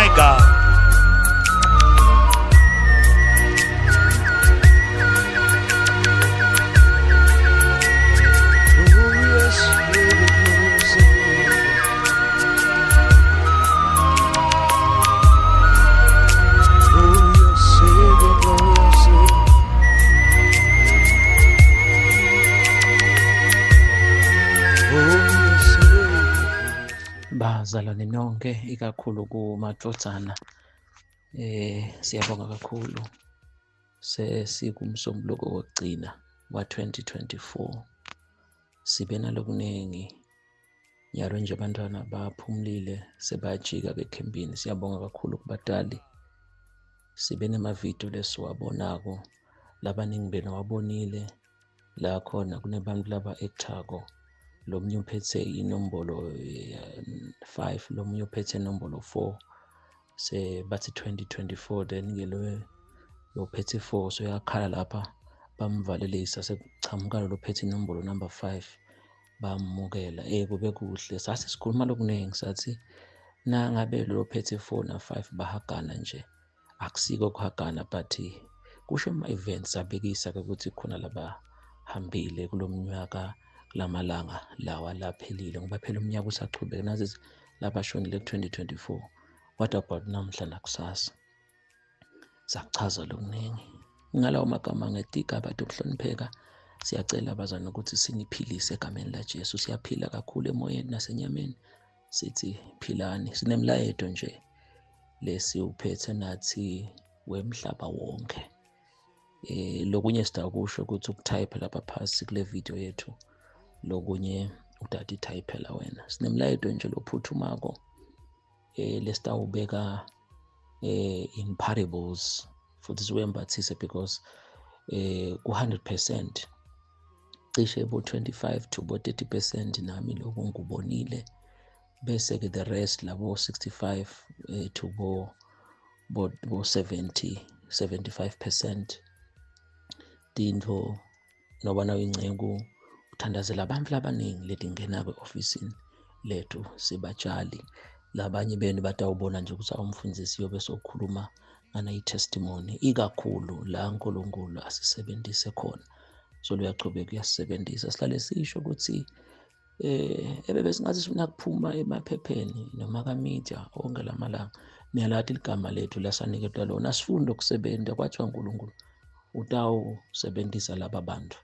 My God. Glorious Savior, glorious Savior. Glorious Savior, glorious Savior. Glorious Savior. Bazalwane nonke ikakhulu kumadvodzana siyabonga kakhulu sesikumsombuluko wokugcina wa-2024 sibe nalokuningi nyalo nje abantwana baphumulile sebayajika ekhempini. Siyabonga kakhulu kubadali, sibe nemavidiyo lesiwabonako labaningi benu wabonile la khona kunebantu laba-actako, lomunye uphethe inombolo 5, lomunye uphethe inombolo 4, sebathi 2024, then ke lo lophethe 4 soyakhala lapha bamvalelisa, sekuchamuka lo lophethe inombolo number 5 bamukela. Kube kuhle, sathi sikhuluma lokuningi, sathi nangabe lo lophethe 4 na 5 bahagana nje, akusiko kuhagana but kusho ama-events abekisa-ke ukuthi khona labahambile kulo mnyaka kulamalanga lawa laphelile, ngoba phela umnyaka usachubeka nazi labashonile ku-2024. What about namhla nakusasa? Sakuchaza lokuningi ngalawo magama ngetigaba tokuhlonipheka. Siyacela bazalwane ukuthi siniphilise egameni laJesu. Siyaphila kakhulu emoyeni nasenyameni, sithi philani. Sinemlayeto nje lesiwuphethe nathi wemhlaba wonke. Lokunye sidakusho ukuthi ukutype lapha phasi kule video yethu, lokunye utati typela wena. Sinemlayeto nje lophuthumako lesitawubeka in parables futhi siwembathise because ku-100% cishe bo 25 to bo 30% nami lokhu ngikubonile, bese ke the rest labo 65 to bo 70 75% tintfo noba nayo inceku uthandazela abantu labaningi letingenako e-ofisini lethu sibatshali. Labanye benu batawubona nje ukuthi awumfundisi yobe sokhuluma ngana i-testimony ikakhulu la uNkulunkulu asisebenzise khona. So luyachubeka uyasebenzisa, sihlale sisho ukuthi ebebe singathi sifuna kuphuma emaphepheni noma ka-media onke lamalanga. Niyalati ligama lethu lasaniketwa lona, asifuni ukusebenza kwathiwa uNkulunkulu utawusebenzisa laba bantu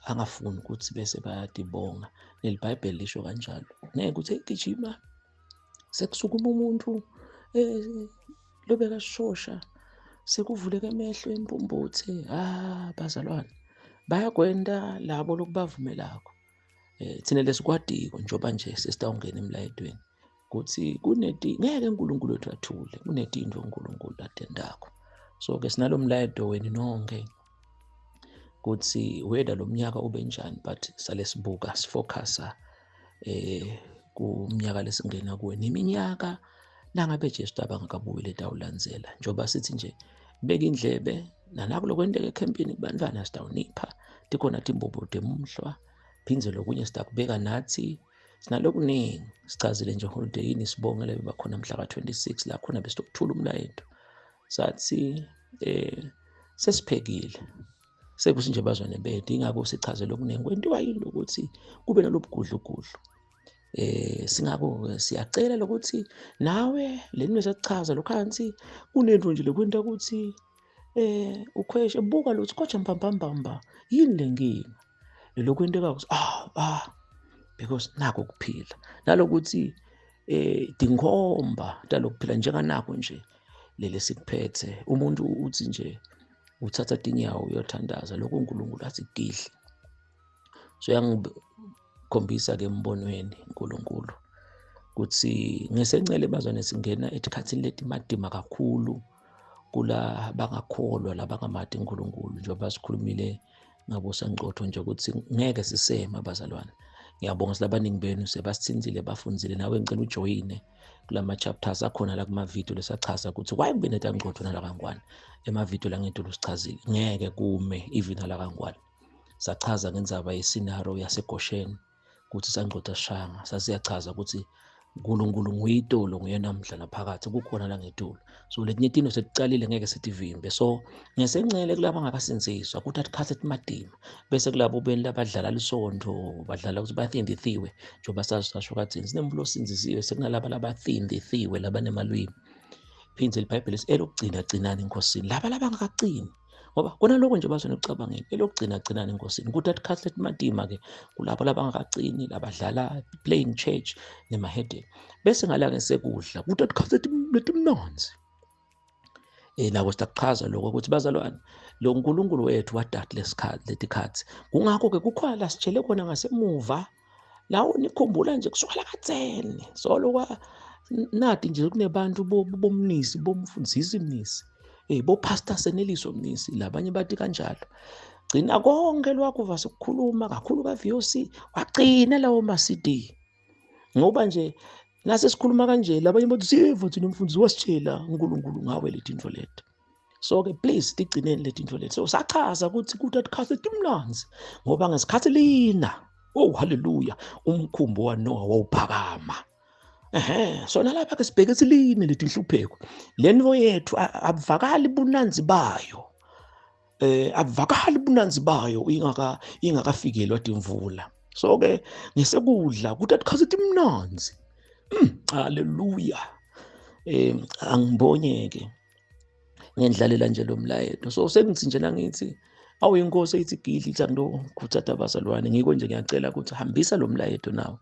angafuni ukuthi bese bayadibonga. NeliBhayibheli lisho kanjalo, ngeke ukuthi gijima sekusukuma umuntu lobekashosha sekuvuleka emehlo empumputhe. Bazalwane bayakwenda labo lokubavumelako. Thina lesikwadiko njengoba nje sesitawungena emlayetweni ukuthi kuneti ngeke uNkulunkulu wethu athule, kunetinto uNkulunkulu atendako. So ke sinalo mlayeto wenu nonke kuthi whether lo mnyaka ube njani, but sale sibuka sifocusa kumnyaka lesingena kuwe neminyaka nangabe Jesu abangakabuyi letawulandzela. Njengoba sithi nje beka indlebe nanaku lokwenteka ekhempini kubantwana sitawunipha tikhona timbobo temumhlwa, phindze lokunye sitakubeka nathi sinalokuningi. Sichazile nje holidayini, sibongele bakhona mhla ka-26 la khona besitokuthula umlayeto, sathi sesiphekile sekuthi nje bazwane bede, ingakho sichazele okuningi. Kwentiwa yini ukuthi kube nalobugudlugudlu? Singako siyacela lokuthi nawe lento esachaza lokhansi kunento nje lokwenta ukuthi ukhweshe buka lokuthi kodwa mbambambamba yini lenkinga lokwenteka ukuthi because nako kuphila nalokuthi dinkhomba talokuphila njenganako nje lele sikuphethe. Umuntu uthi nje uthatha tinyawo uyothandaza lokho uNkulunkulu athi gidle. So yangikhombisa ke embonweni uNkulunkulu ukuthi ngesencele bazwane singena etikhathini letimatima kakhulu kula bangakholwa labangamati uNkulunkulu, njengoba sikhulumile ngabo sangcotho nje ukuthi ngeke sisema bazalwane. Ngiyabonga silabaningi benu sebasithinzile bafunzile, nawe ngicela ujoyine kulama chapters akhona la kuma video lesachaza ukuthi why kube netangcotho nalakangwane. Ema video la ngedulu sichazile ngeke kume even nalakangwane. Sachaza ngendzaba yescenario yaseGoshen ukuthi sangcotho sishanga, sasiyachaza ukuthi uNkulunkulu nguyitolo nguye namhla naphakathi kukhona la ngetulu. So letinye tintfo seticalile ngeke sitivimbe. So ngesencele kulaba ngakasindziswa kuthi atikhathi etimatima, bese kulabo beni labadlala lisontfo badlala ukuthi bathindithiwe, njengoba sasho kadzeni sinemvulo osindzisiwe, sekunalaba labathindithiwe labanemalwimi. Phindze liBhayibheli lithi elokugcina gcinani eNkosini, laba labangakagcini, ngoba kona lokho nje bazona ekucabangeni, elokugcina gcinani eNkosini. Kuthi atikhathi letimatima ke kulabo labangakagcini, labadlala playing church nemahedeni. Bese ngala ngesekudla kuthi atikhathi letimnandzi. Nako sitakuchaza lokho ukuthi bazalwane, lo uNkulunkulu wethu wadati lesikhathi letikhathi. Kungakho ke kukhona la sitshele khona ngasemuva lawo nikhumbula nje kusukela kadzeni solo kwa nati nje kunebantu bomnisi, bomfundisi mnisi, bo pastor Seneliso Mnisi, labanye bathi kanjalo. Gcina konke lwakuva sekukhuluma kakhulu ka VOC, wagcina lawo ma CD. Ngoba nje nase sikhuluma kanje labanye bathi siva thina umfundisi wasitshela uNkulunkulu ngawe letintfo leti. So ke please tigcineni letintfo leti. So sachaza ukuthi kuthi atikhathi timnandzi ngoba ngesikhathi lina, oh hallelujah, umkhumbi waNoah wawuphakama. So nalapha ke sibheke siline letinhlupheko. Lento yethu abuvakali bunanzi bayo. Abuvakali bunanzi bayo ingakafikelwa timvula. So ke ngesekudla kuthi atikhathi timnandzi. Hallelujah. Angibonye ke ngendlalela nje lo mlayeto. So sengithi nje nangithi awu inkosi ethi gidli ithi angilokhuthata abazalwane, ngiko nje ngiyacela ukuthi hambisa lo mlayeto nawe.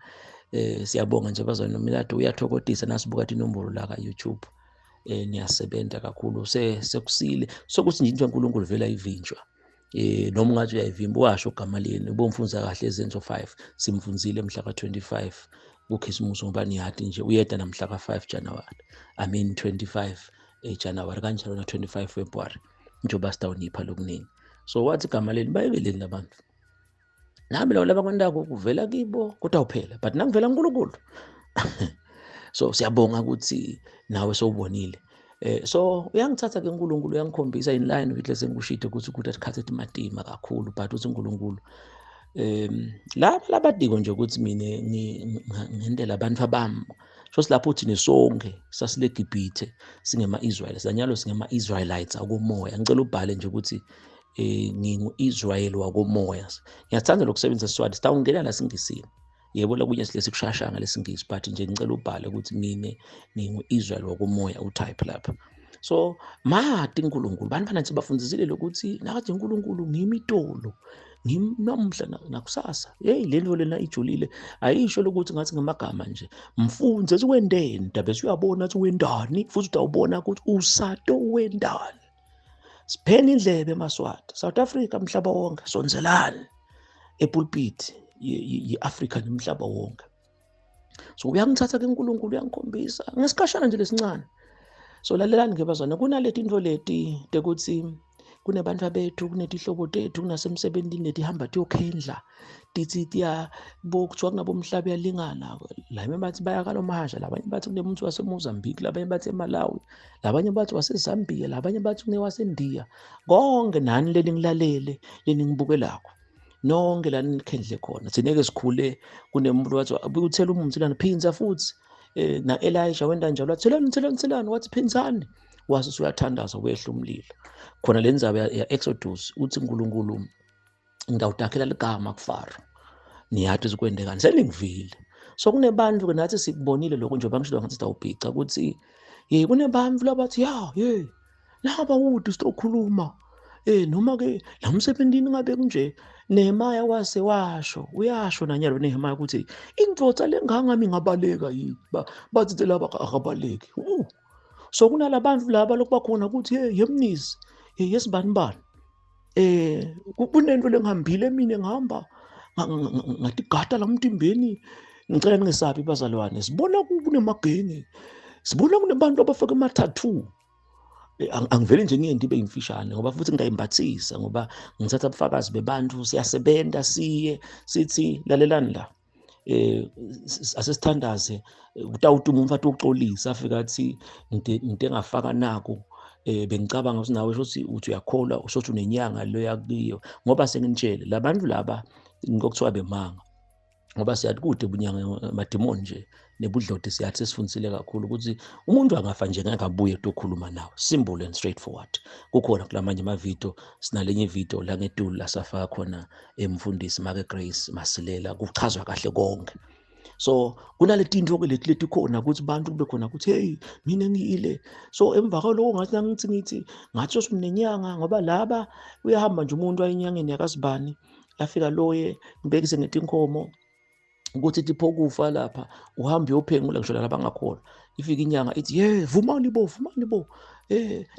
Siyabonga nje bazalwane, nomlayeto uyathokodisa nasibuka inombolo la ka YouTube. Niyasebenza kakhulu, sekusile sokuthi nje into kaNkulunkulu vela ivinjwa. Noma ungathi uyayivimba washo igama leni, ubomfunza kahle ezenzo 5 simfunzile mhla ka 25 kukhisimusi, ngoba niyati nje uyeda namhla ka 5 January, I mean 25 January kanjalo na 25 February, njengoba sitawunipha lokuningi. So wathi igama leni bayekeleni labantu, nami lawo labakwentako kuvela kibo kutawuphela, but nakuvela uNkulunkulu. So siyabonga ukuthi nawe sowubonile. So uyangithatha ke uNkulunkulu, uyangikhombisa in line with lesengikushide ukuthi kuthi asikhathi etimatima kakhulu, but uthi uNkulunkulu laba labadiko nje ukuthi mina ngendela abantu abami. So silapho uthi nesonke sasile Gibhithe singema Israel, sanyalo singema Israelites akomoya. Ngicela ubhale nje ukuthi ngingu-Israel wakomoya. Ngiyathanda lokusebenzisa Siswati, sitawungena la siNgisini. Yebo lokunye silesi kushasha ngalesingisi, but nje ngicela ubhale ukuthi mina ngingu-Israel wakomoya, utype lapha. So mati uNkulunkulu bantu banathi bafundisile lokuthi nakathi uNkulunkulu ngimi itolo, ngimi namhla nakusasa. Hey, le nto lena ijulile, ayisho lokuthi ngathi ngamagama nje. Mfundze siwendeni, bese uyabona ukuthi wendani, futhi utawubona ukuthi usato wendani. Sipheni indlebe emaSwati, South Africa, mhlaba wonke, sonzelani epulpit ye-Afrika nomhlaba wonke. So uyangithatha ke uNkulunkulu, uyangikhombisa ngesikhashana nje lesincane. So lalelani ke bazwana, kunaleti intfo leti tekuthi kunebantu bethu, kunetihlobo tethu, kunasemsebentini letihamba tiyokhendla, tithi tiya bo kuthiwa kunabomhlaba uyalingana. Labanye bathi baya kaLomahasha, labanye bathi kunemuntu waseMozambique, labanye bathi eMalawi, labanye bathi waseZambia, labanye bathi kunewaseNdiya. Konke nani leli ngilalele, leli ngibukelako, nonke la nikhendle khona. Thina-ke sikhule kunemuntu wathi uthela umuthi lana, phinza futhi. Na Elijah wenda njalo, wathi thelani, thelani, thelani, wathi phinzani, wase usuyathandaza wehla umlilo. Khona le ndzaba ya Exodus, uthi uNkulunkulu ngitawudakhela ligama kuFaro, niyathi sikwendekani, seningivile. So kunebantu ke nathi sikubonile lokho, njengoba ngishilo ngathi sitawubhica ukuthi ye kunebantu labathi ya ye naba uthi sitokhuluma noma ke la msebentini ngabe kunje. Nehemiah wase washo, uyasho nanyalo Nehemiah ukuthi indvodza lengangami ingabaleka yini? Bathi laba akabaleki. So kunalabantu laba lokubakhona ukuthi hey yemnisi, hey yesibanibani, kunento lengihambile mina, ngihamba ngatigata la mtimbeni. Ngicela ningesabi bazalwane, sibona kunemagenge, sibona kunebantu abafaka ama-tattoo. Angivele nje ngiyende ibe imfishane ngoba futhi ngiyayimbathisa, ngoba ngithatha ubufakazi bebantu. Siyasebenza, siye sithi lalelani la, asesithandaze, utawutuma umfati uxolisa afika athi ngide ngafaka nako, bengicabanga ukuthi nawe shothi uthi uyakholwa, ushothi unenyanga lo yakiyo. Ngoba senginitshele labantu laba ngokuthiwa bemanga. Ngoba siyathi kude bunyanga amadimoni nje nebudloti, siyathi sesifundisile kakhulu ukuthi umuntu angafa nje ngeke abuye ukukhuluma nawe, simple and straightforward. Kukhona kulamanye amavidiyo, sinalenye ividiyo la ngetulu lasafaka khona emfundisi Make Grace Masilela, kuchazwa kahle konke. So kunaletinto ke leti letikhona ukuthi bantu kube khona ukuthi hey, mina ngiyile. So emva kwaloko ngathi nangithi ngithi ngathi sosinenyanga, ngoba laba uyahamba nje umuntu ayinyangeni yakasibani, lafika loye ngibekise ngetinkomo ukuthi tipho kufa lapha, uhambe uyophengula ngisho laba bangakhona. Ifika inyanga ithi, ye, vumani bo, vumani bo,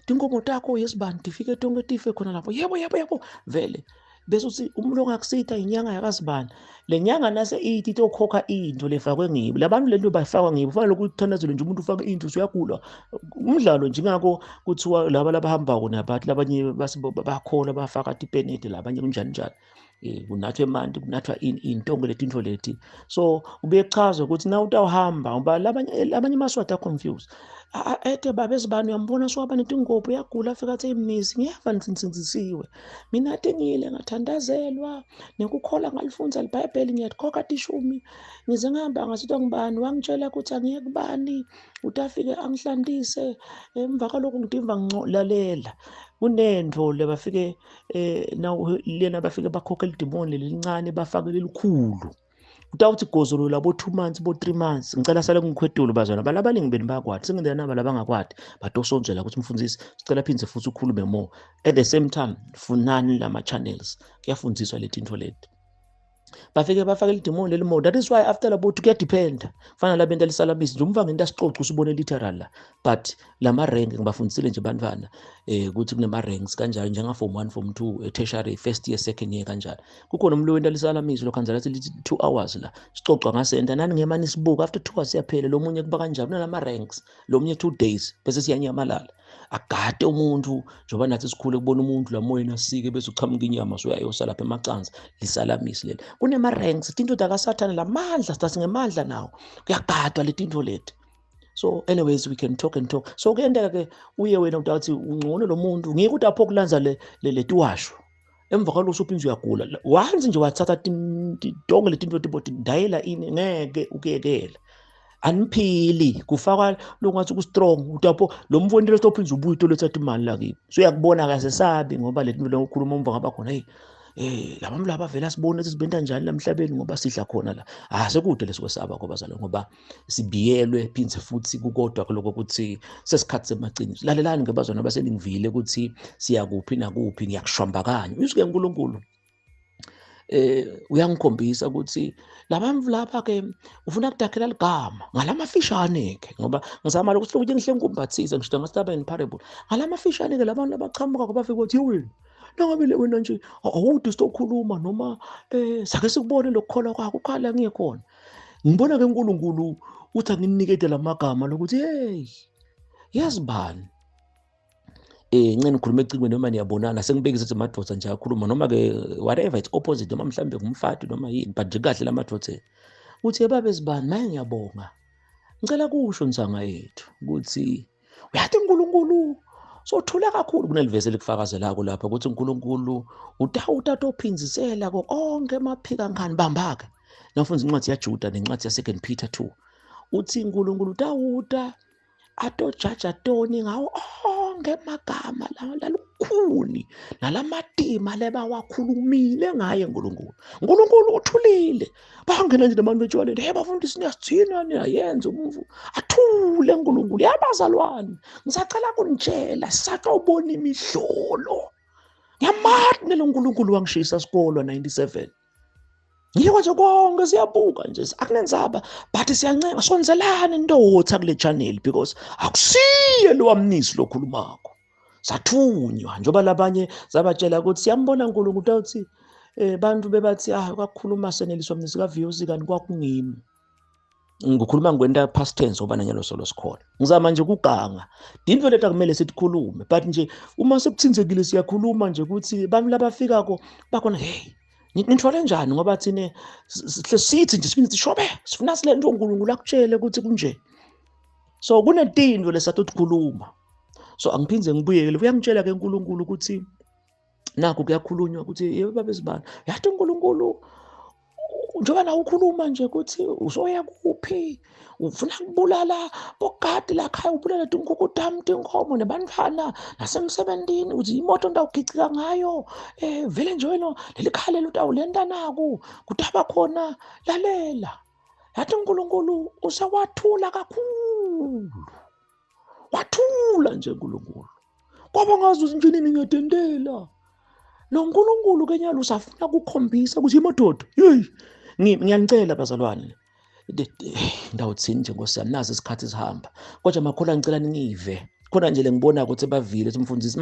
tinkomo takho yesibani tifike tonke tife khona lapho. Yebo, yebo, yebo, vele. Bese uthi umuntu ongakusita inyanga yakasibani, le nyanga nase ithi itokhokha into lefakwe ngibo labantu, lento bayifakwa ngibo. Fanele ukuthandazele nje umuntu ufake into usuyagula, umdlalo nje. Ingakho kuthiwa laba labahambako nabathi labanye bakholwa bafaka tipenede, labanye kunjani njani, kunathwa emanti, kunathwa ini intongo letinto leti. So ubuye kuchazwe ukuthi na utawuhamba, ngoba labanye amaswati a-confused, ete babe sibani uyambona siwaba netingopho, uyagula, afika athi imnisi ngiyava nsinsinzisiwe mina ate ngiyile ngathandazelwa nekukhola ngalifunza libhayibheli, ngiyalikhokha tishumi, ngize ngihamba ngasitwa ngubani wangitshela ukuthi angiye kubani utafike angihlantise, emva kwalokho ngidimva lalela kunento lebafike lena bafike bakhokhe lidimoni lelincane bafake lelikhulu, utawuthi gozolo labo 2 months bo 3 months. Ngicela sale ngikhwetulu bazwana balabaningi beni bayakwati, sengindlela naba labangakwati batosonzela ukuthi mfundisi sicela phindze futhi ukhulume more. At the same time funani lama channels, kuyafundiswa letinto leti. Bafike bafake lidimoni leli more. That is why after labo kuyadependa, fana labenta lisalabisi nje umva ngento asicoca usibone literal la, but lama rank ngibafundisile nje bantwana ukuthi kunema ranks kanjalo, njenga form 1, form 2, tertiary, first year, second year kanjalo. Kukhona umlo wento lisalamiso lokhanzela lithi 2 hours la sicocwa ngasenta nani ngemani sibuka, after 2 hours siyaphela. Lo munye kuba kanjalo kunalama ranks, lo munye 2 days bese siyanyamalala, agade umuntu njengoba nathi sikhule kubona umuntu la moyeni asike bese uchamuka inyama soyayosa lapha emacansi, lisalamisi leli. Kunema ranks tinto takasathane, lamandla sithathe ngemandla nawo, kuyagadwa letinto leti. So anyways, we can talk and talk. So kuyenteka ke uye wena utathi ungcono lo muntu ngeke ukuthi apho kulanza le letiwasho, emva kwalokho usuphinde uyagula once nje wathatha tonke letinto tiboti ndayela ini, ngeke ukuyekela, aniphili kufakwa lokungathi ku-strong utapho lo mfondelo sophinde ubuye utoletha imali lakibo. So uyakubona kasesabi ngoba letinto lokukhuluma umva ngaba khona, hey, labantu laba vele asibone ukuthi sibenta njani lamhlabeni ngoba sidla khona la. Ah, sekude lesikwesaba ngoba zalo, ngoba sibiyelwe phindze futhi kukodwa kuloko ukuthi sesikhathi semaciniso. Lalelani ngebazwana baseningivile ukuthi siyakuphi nakuphi, ngiyakushwambakanya usuke uNkulunkulu uyangikhombisa ukuthi labantu lapha ke ufuna kudakhela ligama ngalamafishane ke, ngoba ngizama lokhu ukuthi ngihle ngumbathise ngisho ngasitaba in parable ngalamafishane ke labantu abachamuka bafika ukuthi wena nangabe le wena nje awude sitokhuluma noma sake sikubone lokukholwa kwakho ukhala ngiye khona. Ngibona ke uNkulunkulu uthi anginikete lamagama lokuthi hey, yazi bani ncane ngikhuluma ecingweni noma niyabonana, sengibekise ukuthi madoda nje akhuluma noma ke whatever, it's opposite noma mhlambe ngumfati noma yini, but nje kahle lamadoda uthi ebabe sibani maye ngiyabonga, ngicela kusho nsanga yethu ukuthi uyathi uNkulunkulu sothula kakhulu. Kunelivesi elikufakazelako lapha ukuthi uNkulunkulu utawutatophinzisela konke emaphika ngani bamba-ke nawufunda incwadi yaJuda nencwadi ya-2 Peter 2, uthi uNkulunkulu utawuta atojaja toni ngawo onke amagama lalukhuni nalamatima lebawakhulumile ngaye uNkulunkulu. uNkulunkulu uthulile, bangena nje nabantu betshwaleni, hey bafundisi niyasithina niyayenza umvu, athule uNkulunkulu. Yabazalwane, ngisacela kunitshela sisatobona imihlolo. Ngiyamati nelo uNkulunkulu wangishisa sikolwa 97. Ngikho nje konke siyabuka nje akunenzaba, but siyancenga sonzelani intotha kule channel because akusiye lo wamnisi lokhulumako. Sathunywa njengoba labanye sabatshela ukuthi siyambona uNkulunkulu uthi bantu bebathi kwakukhuluma seneliswa mnisi ka VOC kanti kwakungimi. Ngikhuluma ngikwenta past tense ngoba nanyalo solo sikhona. Ngizama nje ukuganga. Dinto lethu akumele sikhulume, but nje uma sekuthinzekile siyakhuluma nje ukuthi abantu labafikako bakhona, hey nithole njani ngoba thine sihle sithi nje siphinde sishobe sifuna silento uNkulunkulu akutshele ukuthi kunje. So kunetinto lesatotikhuluma. So angiphinze ngibuyele, uyangitshela ke uNkulunkulu ukuthi nakho kuyakhulunywa ukuthi yebo babe sibani, yathi uNkulunkulu Njengoba nawe ukhuluma nje ukuthi uzoya kuphi, ufuna kubulala bogadi lakhaya, ubulala tinkukhu tami, tinkomo nebantfwana nasemsebentini, uthi imoto ndawugicika ngayo, vele nje wena leli khaya leli utawulenta naku kutaba khona. Lalela, yathi uNkulunkulu usewathula kakhulu, wathula nje uNkulunkulu, kwaba ngazuthi nje nini ngiyatendela. Lo nkulunkulu ke nyalo usafuna kukhombisa ukuthi imadoda. Yeyi, ngiyanicela bazalwane, ndawuthini nje nkosi yami, nazi isikhathi sihamba, kodwa makholwa ngicela ningive khona nje lengibona ukuthi bavile ukuthi umfundisi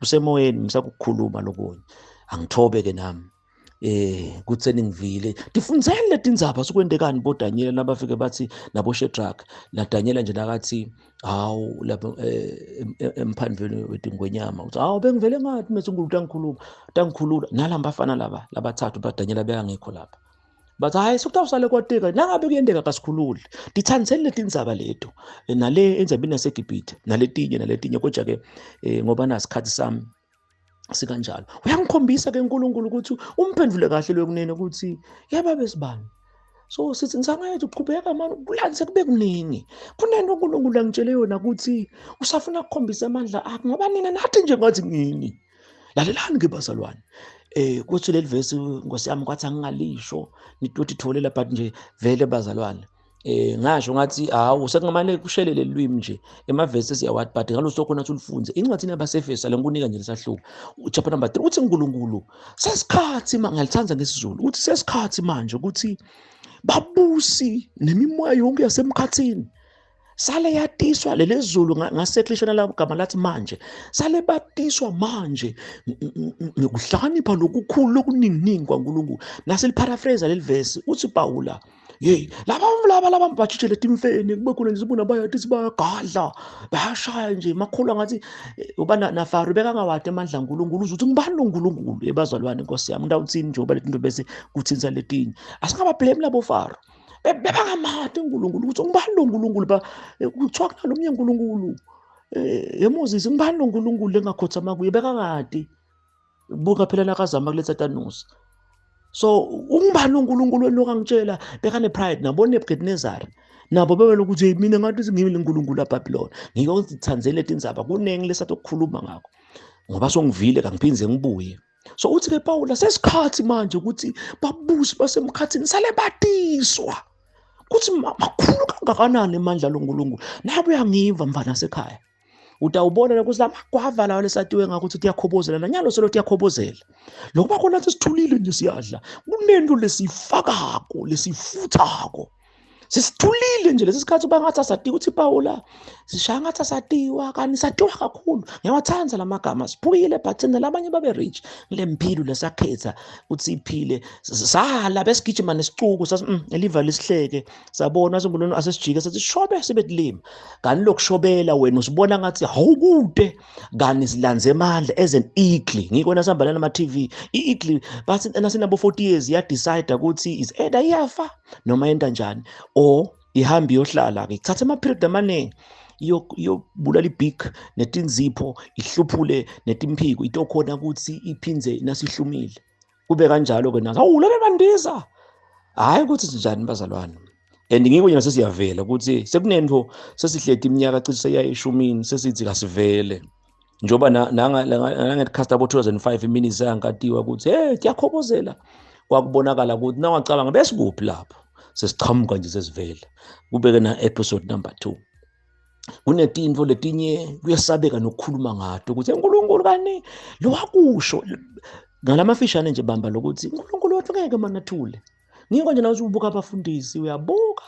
usemoyeni ngisakukhuluma lokunye, angithobe ke nami kuthi ningivile. Tifundzeni letindzaba sikwendekani boDaniel nabafike bathi nabo Shadrach na Daniel nje nakathi hawu lapha emphandlweni wetingwenyama, uthi hawu bengivele ngathi mase uNkulunkulu utangikhuluma utangikhulula nalamba bafana laba labathathu baDaniel bekangekho lapha, bathi hayi sokutawusale kwateka nangabe kuyendeka kasikhulule. Tithandzeni letindzaba leto nale endzabeni yaseGibhithe naletinye naletinye, kodwa ke ngoba nasikhathi sami sikanjalo. Uyangikhombisa ke uNkulunkulu ukuthi umphendvule kahle lokunene ukuthi yaba besibani. So sithi ngisangayethu uqhubeka manje kulandise kube kuningi, kunento uNkulunkulu angitshele yona ukuthi usafuna ukukhombisa amandla akhe, ngoba nina nathi nje ngathi ngini. Lalelani ke bazalwane, kuthi leli verse nkosi yami kwathi angingalisho nitotitholela, but nje vele bazalwane ngasho ngathi hawu sekungamane kushelele lwimi nje emavesi siyawathi, but ngaloso khona ulifunze incwadi yabaseFesa lenkunika nje lesahluko chapter number 3, uthi uNkulunkulu sesikhathi ngiyalithanda ngesiZulu, uthi sesikhathi manje ukuthi babusi nemimoya yonke yasemkhathini sale yatiswa leli zulu ngaseklishana la gama lathi manje sale batiswa manje ngokuhlakanipha lokukhulu lokuninginingi kwaNkulunkulu. Naselipharaphrase leli verse uthi Paula, hey laba laba laba bajijele timfeni kube khona nje sibona bayathi bayagadla bayashaya nje makholwa ngathi uba na Faro bekangawadi amandla kaNkulunkulu, uzuthi ngibani lo uNkulunkulu ebazalwane inkosi yami ndawuthini nje oba letinto bese kuthinsa letinye. Asingaba blame labo Faro, bebangamati uNkulunkulu ukuthi ngibani lo uNkulunkulu, ba kuthiwa kunalomnye uNkulunkulu eMoses ngibani lo uNkulunkulu lengakhothama kuye, bekangadi buka phela nakazama kuletha Thanos. So ungibani uNkulunkulu wena lokangitshela, bekane pride nabo Nebuchadnezzar nabo bebele ukuthi mina ngathi ngimi uNkulunkulu eBabylon, ngiyozithandzela letindzaba kunengi lesathi ukukhuluma ngakho ngoba songivile kangiphindze ngibuye. So uthi ke Paula sesikhathi manje ukuthi babusi basemkhathini sale batiswa kuthi makhulu kangakanani amandla loNkulunkulu. Nabo uyangiva mfana sekhaya, utawubona ukuthi lamagwava lawo lesatiwe ngakho ukuthi tiyakhobozela nanyalo selo tiyakhobozela, lokuba khona nathi sithulile nje siyadla, kunento lesifakako lesifuthako sisithulile nje lesi sikhathi bangathi asatiwa. Uthi Paula sishaya ngathi asatiwa, kanti satiwa kakhulu. Ngiyawathanda lamagama, siphuyile but thina labanye babe rich kule mpilo lesakhetha ukuthi iphile. Sala besigijima nesicuku sathi eliva lisihleke, sabona singulona asesijike sathi shobe sibe tilima, kanti lokushobela wena usibona ngathi awukude, kanti silanze amandla as an eagle. Ngikona sihamba nama TV i-eagle bathi nasinabo 40 years ya decide ukuthi is either iyafa noma yenta njani or ihambe iyohlala ke, kuthatha ama period amaningi iyobulala ibig netinzipho ihluphule netimphiko itokhona ukuthi iphindze nasihlumile kube kanjalo ke nazo. Awu lebe bandiza hayi ukuthi sinjani bazalwane, and ngiko nje sesiyavela ukuthi sekunento sesihleti iminyaka cishe seyayishumini sesithi kasivele, njoba nange-cast abo 2005 iminisi yankatiwa ukuthi hey kuyakhobozela, kwakubonakala ukuthi nawacabanga besikuphi lapho sesiqhamuka nje sesivela. Kubeke na episode number 2 kunetinto letinye kuyesabeka nokukhuluma ngato ukuthi uNkulunkulu kani lowakusho ngalamafishane nje bamba lokuthi uNkulunkulu wethu ngeke manathule. Ngiko nje nawe ubuka abafundisi uyabuka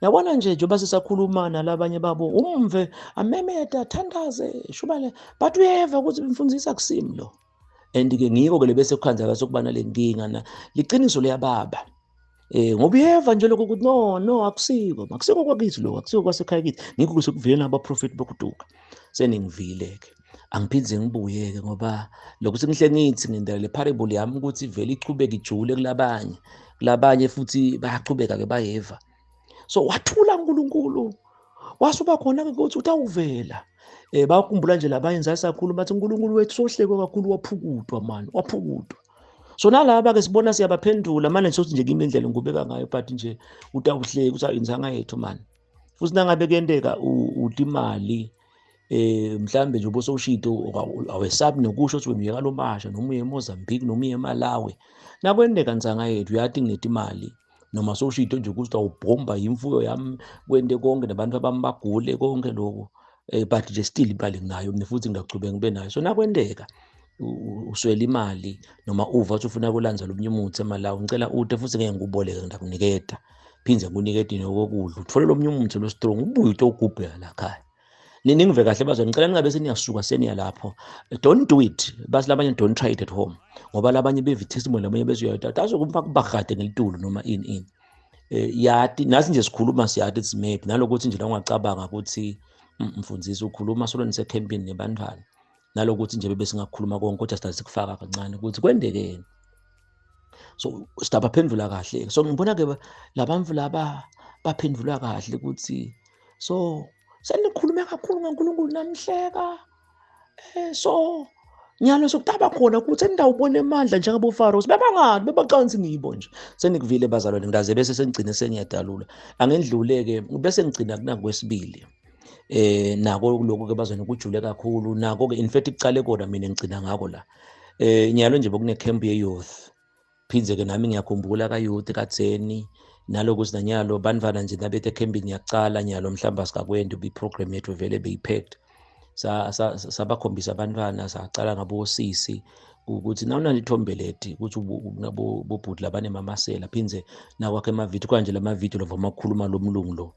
yabona nje njengoba sisakhuluma nalabanye babo umve amemeta athandaze shubale but uyeva ukuthi imfundisi akusimi lo. And ke ngiko ke lebese kukhanzeka sokuba nale nkinga na liqiniso liyababa ngoba uyeva nje lokho ukuthi no akusiko akusiko kwakithi lokho, akusiko kwasekhaya kithi. Ngikho kusekuvela abaprofeti bokuduka. Seningivile ke, angiphindze ngibuye ke ngoba lokho sengihle ngithi ngindela le parable yami ukuthi vele ichubeke ijule kulabanye kulabanye futhi bayachubeka ke bayeva. So wathula uNkulunkulu wasuba khona ke ukuthi utawuvela. Bakhumbula nje labanye nje sakhuluma bathi uNkulunkulu wethu sohlekwe kakhulu, waphukutwa mani, waphukutwa. So nalaba ke sibona siyabaphendula manje, sothi nje kimi indlela ngikubeka ngayo, but nje utawuhleka uthi insanga yethu mani. Futhi nangabe kuyenteka uthi imali mhlambe nje ubosowushito, awesabi nokusho ukuthi wena uye kaLomasha noma uye eMozambique noma uye eMalawi. Nakwenteka nsanga yethu, uyati nginetimali, noma sowushito nje ukuthi awubhomba imfuyo yami, kwente konke nabantu abami bagule, konke lokho, but nje still imali nginayo mina futhi ngiyachubeka ngibe nayo. So nakwenteka uswela imali noma uva ukuthi ufuna kulanza lomunye umuthi eMalawi, ngicela ute futhi ngeke ngikuboleke, ngidakuniketa, phindze ngikunikete nokokudla, uthole lomunye umuthi lo strong, ubuye utogubhela la khaya. Ningive kahle bazwa, ngicela ningabe seniyasuka seniya lapho. Don't do it, basi labanye, don't try it at home, ngoba labanye beva testimony, labanye bezuyayithatha azokumfaka kubagade ngelitulo noma ini ini. Yati nasi nje sikhuluma, siyati it's maybe nalokuthi nje la ungacabanga ukuthi mfundisi ukhuluma solo nisekhempini nebantwana, nalokuthi nje bebe singakhuluma konke, kodwa sidaze sikufaka kancane ukuthi kwendekeni. So sidabaphendula kahle. So ngibona ke labantu laba baphendula kahle ukuthi so senikhulume kakhulu ngaNkulunkulu namhleka, so nyalo sokutaba khona ukuthi senidawubona emandla njengabo Faro bebangani bebacansi ngibo nje. Senikuvile bazalwane, ngidaze bese sengigcine sengiyadalula, angendlule-ke bese ngigcina kunakwesibili. Nako lokhu ke bazalwane kujule kakhulu nako ke, in fact kucale kona mina ngigcina ngako la. Nyalo nje bekune camp ye youth, phindze ke nami ngiyakhumbula ka youth kadzeni, naloku sinanyalo bantwana nje nabethe ekhempini yakucala nyalo mhlawumbe asikakwendi i-program yethu vele beyi-packed. Sabakhombisa abantwana, sacala ngabosisi ukuthi nawunalo ithombe leti ukuthi bobhuti labanemamasela, phindze nakwakhe emavidiyo kanje, lamavidiyo lovama ukukhuluma lo mlungu lo,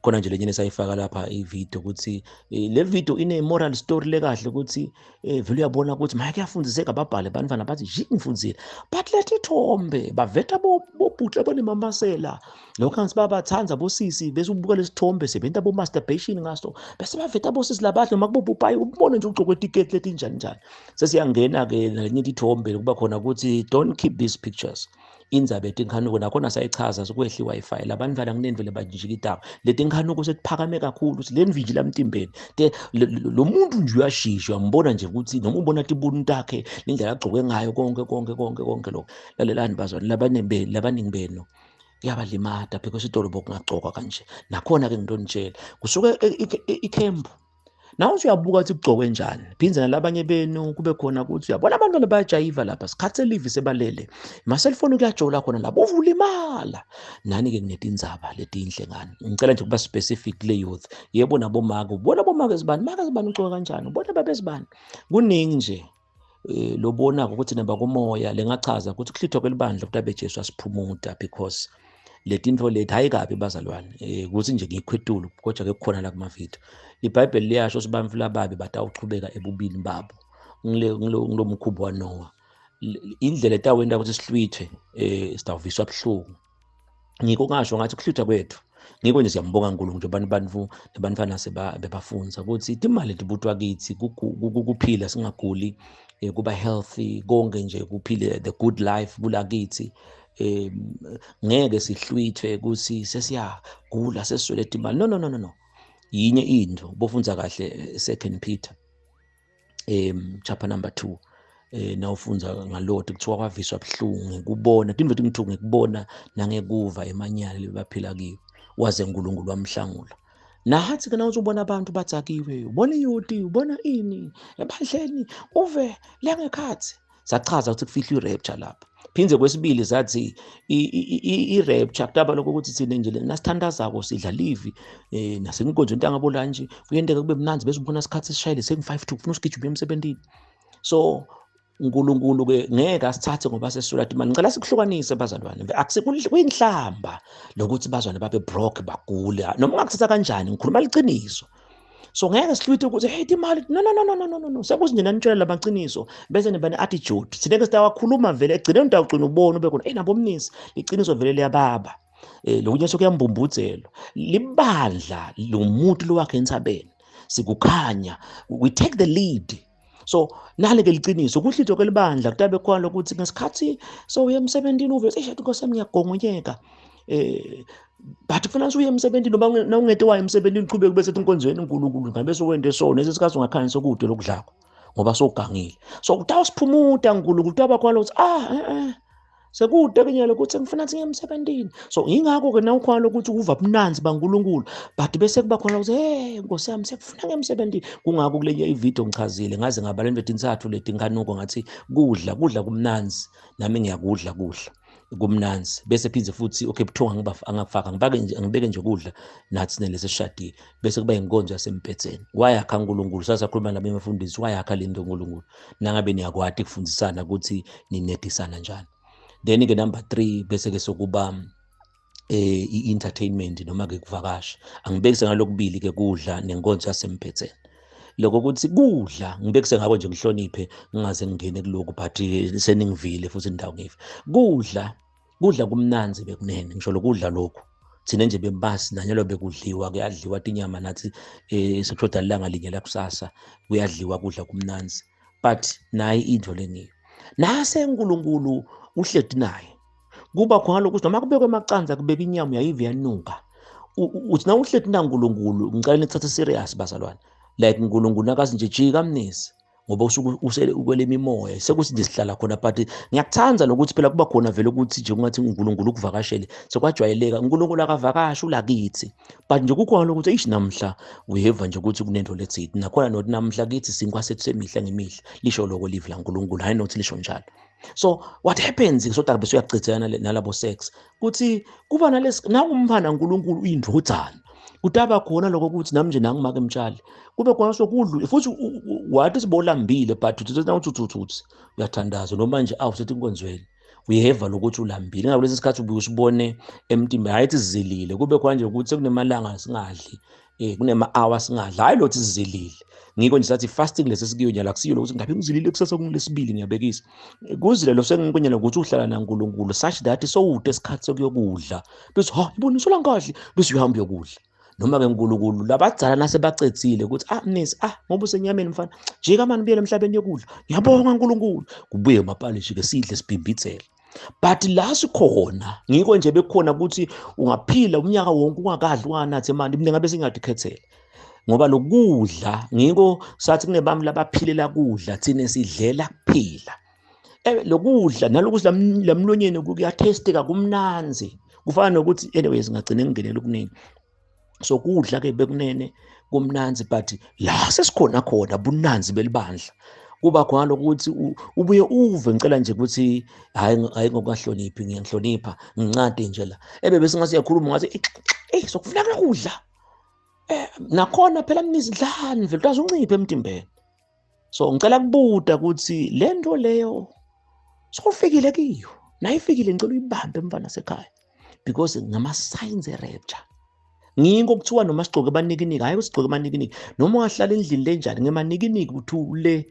khona nje lenye esayifaka lapha ivideo ukuthi le video ine moral story lekahle ukuthi vele uyabona ukuthi maye kuyafundiseka, babhale bantwana bathi ji ngifundzile, but lethi ithombe baveta bobhuti labanemamasela lokho angithi bayabathanda bosisi, bese ubuka lesithombe sebenta bo masturbation ngaso, bese baveta bosisi labahle noma kubopopayi, ubone nje ugcoke etiketi leti njani njani. Sesiyangena ke nalenye ithombe kuba khona ukuthi don't keep these pictures, indzaba yetinkhanuko nakhona sayichaza, sikwehla i-Wi-Fi labantwana kunendlela bajikitako letinkhanuko setiphakame kakhulu ukuthi le mvinji lamtimbeni lo muntu nje uyashisha, uyambona nje ukuthi noma ubona tibunu takhe, lendlela agcoke ngayo, konke konke konke konke lokho. Lalelani bazwane, labaningi benu kuyabalimata because idolo bokungagcokwa kanje. Nakhona ke ngitonitshela kusuke ikhempu nawe usuyabuka ukuthi kugcokwe njani, phindze nalabanye benu kube khona ukuthi uyabona abantwana bayajayiva lapha, sikhathi selivi sebalele ma-cellphone, kuyajola khona lapho uvulimala. Nani-ke kunetindzaba letinhle ngani, ngicela nje kuba specific kule youth. Yebo, nabomake, ubona bomake zibani, make zibani ugcoka kanjani, ubona babe zibani, kuningi nje lobonako ukuthi nabakumoya lengachaza ukuthi kuhlithwa kwelibandla ukuthi abe Jesu asiphumuta, because letinto leti hayi kabi bazalwane, ukuthi nje ngikhwetulu, kodwa ke kukhona la kumavidiyo. IBhayibheli liyasho ukuthi bantfu lababi batawuchubeka ebubini babo, ngilo mkhubo waNoah. Indlela etawenta ukuthi sihlwithwe, sitawuviswa buhlungu. Ngiko ngasho ngathi kuhlwithwa kwethu ngiko nje siyambonga uNkulunkulu nje abantu bantfu nabantwana bebafunza ukuthi imali tibutwa kithi kuphila singaguli, kuba healthy konke nje, kuphile the good life kulakithi. Ngeke sihlwithwe ukuthi sesiyagula, sesiswele imali. No, no, no, no, no. Yinye into bofunza kahle Second Peter chapter number 2, nawufunza ngaloti kuthiwa kwaviswa buhlungu ngikubona tinto tingithuka ngikubona nangekuva emanyala lebaphila kiyo, waze uNkulunkulu wamhlangula. Nathi ke nawuthi ubona abantu badzakiwe, ubona iyoti, ubona ini ebandleni, uve lengekhathi sachaza ukuthi kufihlwa i-rapture lapha. Phindze kwesibili zathi i-rapture kutaba lokho ukuthi thina nje nasithandazako sidla livi, nasenkonzweni intangabo nje kuyenteka kube mnandzi, bese ubona isikhathi sishayile sengu-5 to, ufuna usigijima emsebentini. So uNkulunkulu ke ngeke asithathe ngoba sesula imali. Ngicela sikuhlukanise bazalwane, kuyinhlamba lokuthi bazalwane babe broke, bagule, noma ungakuthatha kanjani, ngikhuluma liqiniso. So ngeke sihlwithe ukuthi hey imali, no, no, no, no, no, no, no, no. Sekuthi nje nanitshela lamaqiniso bese niba ne-attitude, sineke sitawakhuluma vele egcineni, utawugcina ubona ube khona nabomnisi, liqiniso vele liyababa, lokunye sokuyambumbudzelo libandla lomuntu lowakhe entsabeni sikukhanya, we take the lead. So nale ke liciniso kuhlithwa kwelibandla kutabe khona lokuthi ngesikhathi so uye emsebentini uve eish Nkosi yami ngiyagongonyeka, but kufanele uye emsebentini noma nawungete waye emsebentini, uchubeke bese inkonzweni uNkulunkulu ngabe sowente sona lesikhathi ungakhanyisa okude lokudlako. Ngoba sowugangile. So utawusiphumuta uNkulunkulu, utawuba khona ukuthi sekude ke nyalo ukuthi ngifuna ukuthi ngiye emsebenzini. So ingakho ke nawukhona ukuthi uva bunanzi baNkulunkulu, but bese kuba khona ukuthi hey Nkosi yami, sekufuna ngiye emsebenzini. Kungakho kulenye ivideo ngichazile, ngaze ngabala into etintathu letinkanuko, ngathi kudla, kudla kumnanzi, nami ngiyakudla kudla kumnanzi. Bese phinde futhi okay, buthonga angafaka, ngibake nje, ngibeke nje kudla nathi nelesishadile, bese kuba inkonzo yasempetheni. Wayakha uNkulunkulu, sasakhuluma nabanye abafundisi, wayakha lento uNkulunkulu. Nangabe niyakwati kufundisana ukuthi ninedisana njani. Then ke number 3 bese ke sokuba i-entertainment noma ke kuvakasha. Angibekise ngalokubili ke, kudla nenkonzo yasemphetheni. Lokho ukuthi kudla ngibekise ngako nje, ngihloniphe ngingaze ngingene kulokhu, but seningivile futhi indawo ngive. Kudla, kudla kumnanzi bekunene, ngisho lokudla lokhu thina nje bembasi nanyalo bekudliwa, kuyadliwa tinyama nathi, sekushoda ilanga linye la kusasa, kuyadliwa kudla kumnanzi. But nayi into lengiyo, nase uNkulunkulu uhleti naye, kuba khona lokhu noma kubekwe emacansi, kubeka inyama uyayiva iyanuka. Uthi na uhleti naNkulunkulu, ngicela nithathe serious bazalwane, like uNkulunkulu nakazi nje jika mnisi, ngoba usuke usele ukwele imimoya, sekuthi nje sihlala khona. But ngiyakuthanda lokuthi phela kuba khona vele ukuthi nje ungathi uNkulunkulu ukuvakashele, sekwajwayeleka. uNkulunkulu akavakashi, ulakithi, but nje kukhona lokuthi eish namhla uyeva nje ukuthi kunento lethi nakhona, nothi namhla kithi sinkwa sethu semihla ngemihla, lisho lokho live laNkulunkulu, hayi nothi lisho njalo. So what happens so bese uyachithana nalabo sex, kuthi kuba nalesi nakumphana uNkulunkulu uyindvodzana, kutaba khona lokho ukuthi nami nje nangimake mtshali kube khona sokudlu futhi wathi sibolambile, but uthi nawuthi uyathandaza noma nje awusethi inkonzweni, uyeva lokuthi ulambile. Ngakulesi sikhathi ubuye usibone emtimbeni, hayi sizilile, kube khona nje ukuthi sekunemalanga singadli, kunema-hour singadli, hayi lothi sizilile. Ngikho nje sathi fasting lesi sikiyo nyala, akusiyo lokuthi ngabe ngizilile kusasa kulesibili, ngiyabekisa kuzile lo sengikunyela ukuthi uhlala naNkulunkulu such that sowude isikhathi sokuyokudla, bese ha ibona usola ngadli, bese uyahamba uyokudla. Noma ke uNkulunkulu labadzala nasebacedzile ukuthi mnisi, ngoba usenyameni mfana, jika mani ubuyele emhlabeni yokudla, ngiyabonga uNkulunkulu, kubuye mapalishi ke sidle sibhimbithele. But la sikhona ngikho nje bekukhona ukuthi ungaphila umnyaka wonke ungakadli unganathi imali, mina ngabe singadikhethela ngoba lokudla, ngiko sathi kunebami labaphilela kudla, thina sidlela kuphila. Lokudla nalokuthi lamlonyeni kuyathesteka kumnanzi, kufana nokuthi anyways ngagcina ngingenela okuningi. So kudla ke bekunene kumnanzi, but la sesikhona khona bunanzi belibandla, kuba khona lokuthi ubuye uve. Ngicela nje ukuthi hayi hayi ngokungahloniphi, ngiyangihlonipha, ngincade nje la ebe bese ngathi uyakhuluma ngathi sokufuneka kudla, nakhona phela mnizidlani vele utaze unciphe emtimbeni. So ngicela kubuta ukuthi lento leyo sokufikile kiyo, nayifikile ngicela uyibambe mfana sekhaya, because ngama signs e rapture. Ngikho kuthiwa noma sigcoke amanikiniki, hayi usigcoke amanikiniki noma ungahlala endlini lenjani ngemanikiniki, kuthi le